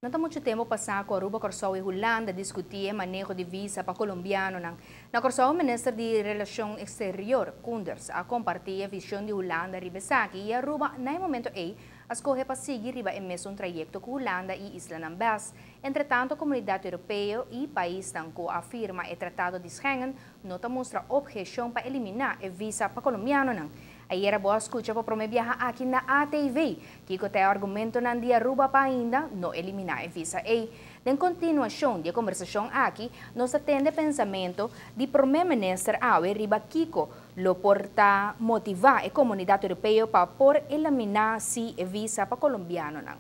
No ta mucho tempo pasa cu Aruba, Corsou y Hulanda a discuti e maneho di visa pa Colombianonan. Na Corsou, Minister di Relacion Exterior, Koenders, a comparti e vision di Hulanda riba esaki y Aruba na e momento ey a scoge pa sigui riba e mesun trayecto cu Hulanda y islanan BES. Entretanto, Comunidad Europeo y paisnan cu a firma e Tratado di Schengen no ta mustra obhecion pa elimina e visa pa Colombianonan. Ayera bo a scucha pa prome biaha aki na ATV, kico ta e argumentonan di Aruba pa ainda no elimina e visa ey. Den continuacion di e conversacion aki, nos ta tende pensamento di Prome Minister awe riba kico lo por ta motiva e Comunidad Europeo pa por elimina si e visa pa Colombianonan.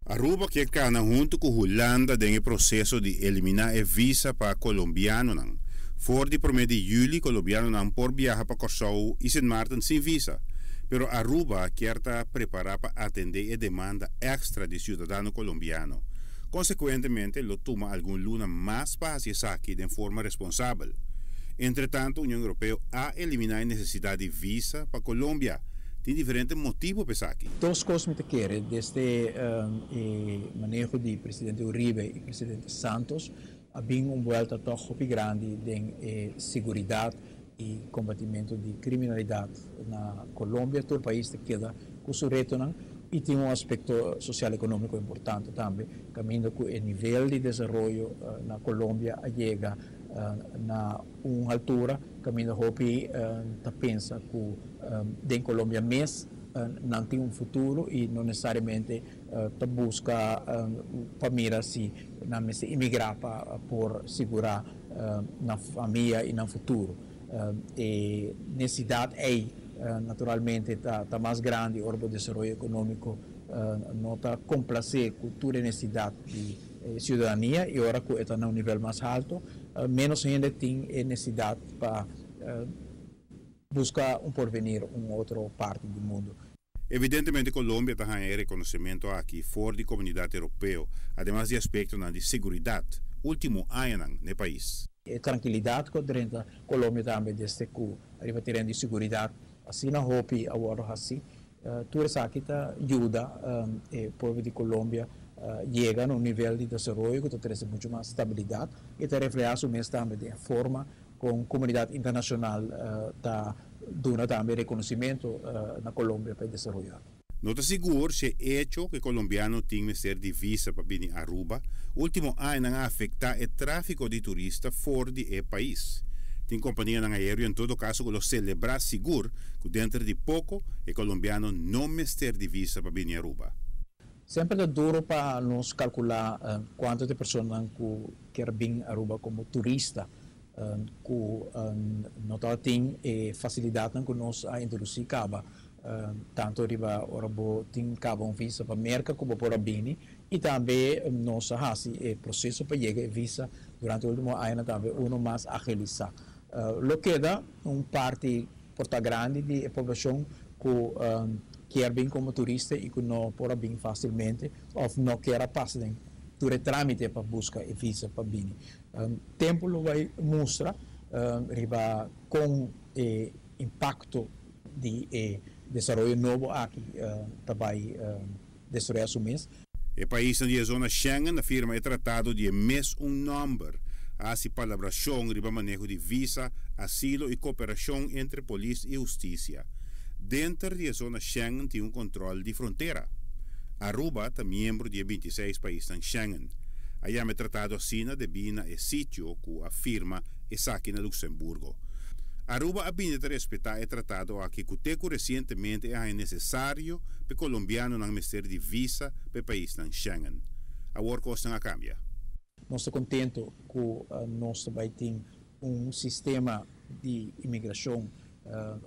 Aruba kier cana hunto cu Hulanda den e proceso di elimina e visa pa Colombianonan. For di prome di juli Colombianonan por biaha pa Corsou y Sint Maarten sin visa. Pero Aruba kier ta prepara pa atende e demanda extra di ciudadano Colombiano. Consecuentemente lo tuma algun luna mas pa haci esaki den forma responsabel. Entretanto Union Europeo a elimina e necesidad di visa pa Colombia. Tin diferente motibo pa esaki. Dos cos mi ta kere desde e maneho di presidente Uribe y presidente Santos a bin un buelta toch hopi grandi den e seguridad y combatimento di criminalidad na Colombia. Tur pais ta keda cu su retonan y tin un aspecto social economico importante tambe, caminda cu e nivel di desaroyo na Colombia a yega na un altura caminda hopi ta pensa cu den Colombia mes nan tin un futuro y no necesariamente ta busca pa mira si nan mester imigra pa por sigura nan famia y nan futuro. E necesidad ey naturalmente ta mas grandi ora bo desaroyo economico no ta complace cu tur e necesidad di ciudadania y ora cu e ta na un nivel mas halto menos hende tin e necesidad pa busca un porvenir un otro parti di mundo. Evidentemente Colombia ta haña e reconocemento aki for di Comunidad Europeo, ademas di aspectonan di seguridad, ultimo añanan n'e pais. E trankilidat ku a drenta Colombia tambe desde ku riba tereno di seguridat asina hopi a wòrdu hasi. Tur esaki ta yuda e pueblo di Colombia yega na un nivel di desaroyo ku ta trese muchu mas stabilidat i ta reflehá su mes tambe den e forma kon komunidat internashonal ta duna tambe rekonosimentu na Colombia pa e desaroyo aki. No ta sigur si e echo ku e kolombiano tin mester di visa pa bini Aruba ultimo añanan a afektá e tráfiko di turista for di e pais. Tin kompanianan aéreo en todo kaso ku lo selebrá sigur ku denter di poko e kolombiano no mester di visa pa bini Aruba. Semper ta duro pa nos kalkulá kuantu di personanan ku kier bin Aruba komo turista ku no tabatin e fasilidatnan ku nos a introdusí kaba. Tanto riba ora bo tin caba un visa pa Merca cu bo por a bini y tambe nos a haci e proceso pa yega e visa durante ultimo añanan tambe uno mas agilisa. Lo keda un parti por ta grandi di e poblacion cu kier bin como turista y cu no por a bin facilmente of no kier a pasa den tur e tramite pa busca e visa pa bini. Tempo lo bay mustra riba con e impacto di e desaroyo nobo aki ta bai desaroyá su mes. E paisnan di e zona Schengen a firma e tratado di e mes un nòmber, a hasi palabrashon riba maneho di visa, asilo i koperashon entre polis i hustisia. Denter di e zona Schengen tin un kontròl di frontera. Aruba ta miembro di e bintiseis paisnan Schengen. A yama e tratado asina debí na e sitio ku a firma esaki na Luxemburgo. Aruba a bini ta respetá e tratado aki ku te ku resientemente e haña nesesario p'e kolombianonan mester di visa p'e paisnan Schengen. Awor kosnan a kambia. Nos ta kontentu ku nos ta bai tin un sistema di imigrashon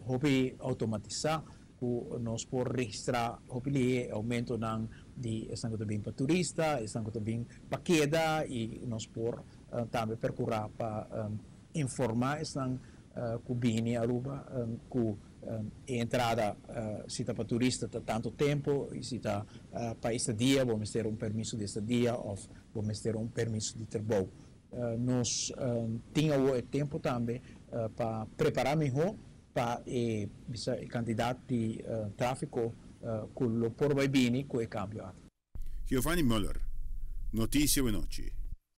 hopi outomatisá ku nos por registrá hopi lihé e oumentonan di esnan ku ta bin pa turista, esnan ku ta bin pa keda i nos por tambe perkurá pa informá esnan ku bini Aruba ku e entrada si ta pa turista ta tantu tempu i si ta pa estadia bo mester un permiso di estadia òf bo mester un permiso di trabou. Nos tin awor e tempu tambe pa prepará mihó pa e bisa e kantidat di tráfiko ku lo por bai bini ku e kambio aki. Giovanni Muller, Noticia Awe Nochi.